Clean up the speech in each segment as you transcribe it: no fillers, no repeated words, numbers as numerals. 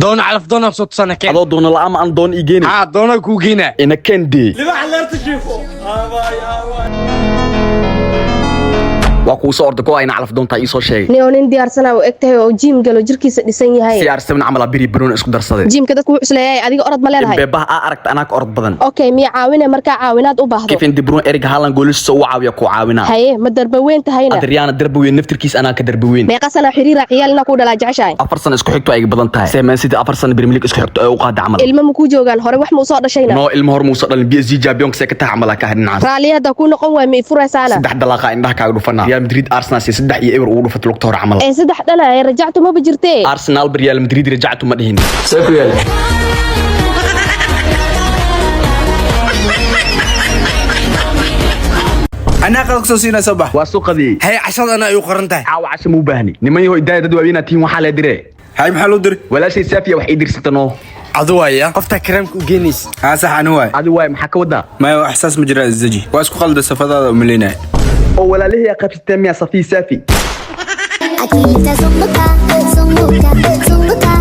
Doona calaf doona soo tusana keen. Adoo doona la'aan ma aan doon ii geenay? Haa, doona kuu geynaa. Ina kendee. Waa kuu soo orda go ina calaf doontaa ii soo sheegay. Nin oo nin diyaarsanaa u eg tahay oo gym galo, jirkiisa dhisan yahay. CR7 camal aa biri baroon isku darsaday. Gymka dadku wuu cusleeyahay, adiga orod ma leedahay? Beebaha aa aragta anaa ka orod badan. Okay, miya caawine markaa caawinaad u baahdo? Kevin De Bruyne, Erling Haaland goolishiisa u caawiya ku caawinaa. Haye, ma darba weyn tahayna? Adriana darba weyn naftirkiis anaa ka darba weyn. Meeqa sana xiriira, ciyaal inaa kuu dhalaa jeceshahay? 4 sano isku xigto ay iga badan tahay. See Man City 4 sano Premier League isku xigto ay u qaada camal. Ilmo ma kuu joogaan? Hore wax ma usoo dhashayna? Noo, ilmo hor muusa dhalin. PSG Champions ka tahay camal ka dhinacaas. Raalli hadda kuu noqon waay, ma i furaysaana? Saddex dalaaqa indhaha kaaga dhufana. Real Madrid Arsenal si 3-0 ugu dhufatay lugta hore camal. Ee saddex dhana ee rajactu maba jirtee. Arsenal bar Real Madrid rajactu ma dhihin. See ku yaal? Anaa qadar kusoo siinaa, soo bax. Waa soo qadiyey. Hay, cashada anaa igu qoran tahay. Caawa casho ma u baahni. Niman yahow, idaaya, dad waaweynaa tihiin, waxaa lee dire. Hay, maxaa loo diray? Walaashay Saafiya wax ii dirsata noo. Adu waaya qoftaa karaamka u geenaysa. Haa, sax, ani waay. Adi waay, maxaa ka wadaa? Maya, wax saas ma jiraa, isdeji, waa isku qalda safadaada umaleynaya. Oo walaalihii aa qabsateen miyaa, Safiya Saafi? Akita zunguka, zunguka, zunguka,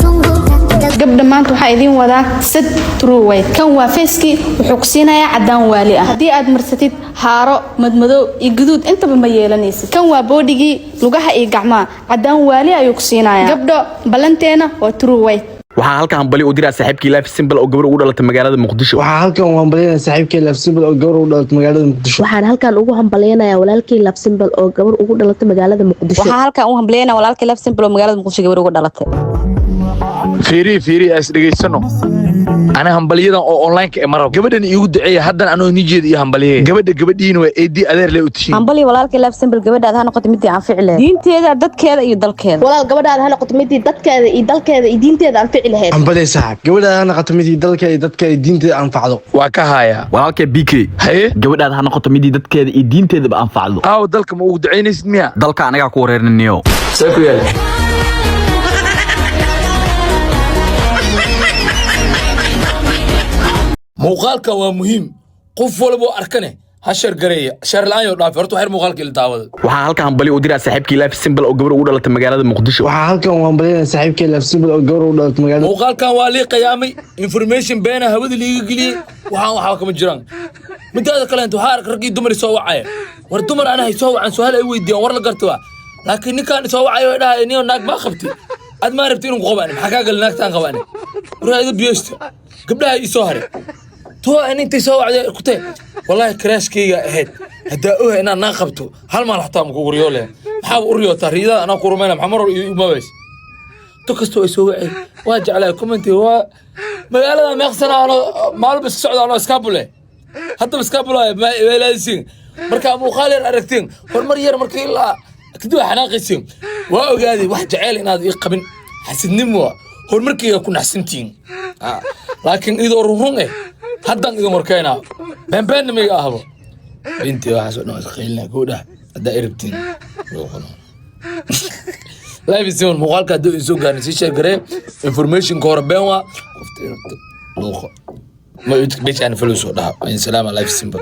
zunguka. Gabdha, maanta waxaa idiin wadaa set true white. Kan waa facekii, wuxuu ku siinayaa cadaan waali ah. Haddii aad marsatid, haaro madmadow iyo guduud intaba ma yeelanaysid. Kan waa bodygii, lugaha iyo gacmaha cadaan waali ayuu ku siinayaa. Gabdho, ballanteena waa true white. Waxaa halkan hambali u diraa saaxiibkii Life Simple oo gabar ugu dhalatay magaalada Muqdisho. Waxaa halkan u hambalyanaya saaxiibkay Laf Simple oo gabar ugu dhalatay magaalada Muqdisho. Waxaan halkan ugu hambalyanayaa walaalkay Laf Simple oo gabar ugu dhalatay magaalada Muqdisho. Waxaa halkan u hambalyeynaya walaalkii Laf Simple oo magaalada Muqdisho gabar uga dhalatay. Fiiri, fiiri, is dhegaysano. Ana hambalyadan oo online-ka ee marab gabadhan iigu duceeya haddan anoo nijeeda iyo hambalye gabadha gabadhiina waa eedii adeer le u tihiin. Hambali walaalkii Laf Simple, gabadhaad ha noqoto midii anfici lahayd diinteeda, dadkeeda iyo dalkeeda. Walaal, gabadhaada ha noqoto midii dadkeeda iyo dalkeeda iyo diinteeda anfici lahayd. Hambalya saaxiib, gabadhaada ha noqoto midii dalka iyo dadka iyo diinteeda anfacdo. Waa ka hayaa. Walaalkay BK. Haye. Gabadhaada ha noqoto midii dadkeeda iyo diinteedaba anfacdo. Aaw, dalka ma ugu ducaynaysid miya? Dalka anagaa ku wareerniniyo. See ku yaal? Muuqaalkan waa muhiim, qof walba oo arkane ha share gareeya, share la'aan yoo dhaafi. Horta waxyar muuqaalka ila daawada. Waxaa halkan hambali u diraa saaxiibkii Life Simple oo gabar ugu dhalatay magaalada Muqdisho. Waxaa halkan u hambalyanaya saaxiibkay Laf Simple oo gabar ugu dhalatay magaalada. Muuqaalkan waa lii qiyaamay, information beena hawada liiga geliyey. Waxaan waxba kama jiraan. Midaada kaleento, waxaa ark raggii dumar soo wacaya. War dumar anahay soo wacan, su-aal ay weydiiyaan, war la garta waa. Laakiin ninkaan soo wacayo way dhahay, niyo naag maa qabtay, ad maa rabti inuu ku qabaan, maxaa kaa gali naagtaan qabaan? War ida biyeysta, gabdhaha ii soo haray tuwa intay soo wacday kutee, wallaahi crushkayga ahayd, haddaa oha inaad naag qabto hal maal xataa ma kugu riyo leh. Maxaaba u riyootaa riyada anaa ku rumayna? Maxaa mar hor imabays to kastoo ay soo wacay? Waa jeclaa commenti, waa magaalada meeqsana anoo maalba iska socda, anoo iskaabule haddaba iskaabulaya meelaadisiin. Markaa muuqaal yar aragtiin, horumar yar markii ilaa kadib waa xanaaqaysiin. Waa ogaaday wax jeceyl inaad ii qabin, xasidnimo waa horumarkayga ku naxsantihiin. Laakiin idoo runrun eh haddan idin warkeynaa, beenbeenna mayga ahbo binti, waxaas oo dhan waa isqaylina. Gowdhaha haddaa irabtiin live simon, muuqaalka hadduu idin soo gaarin sii share garee. Informationka hore been waa. Qofta irabta luuqa ma beeshaan follow soo dhaha. Salaama, live simple.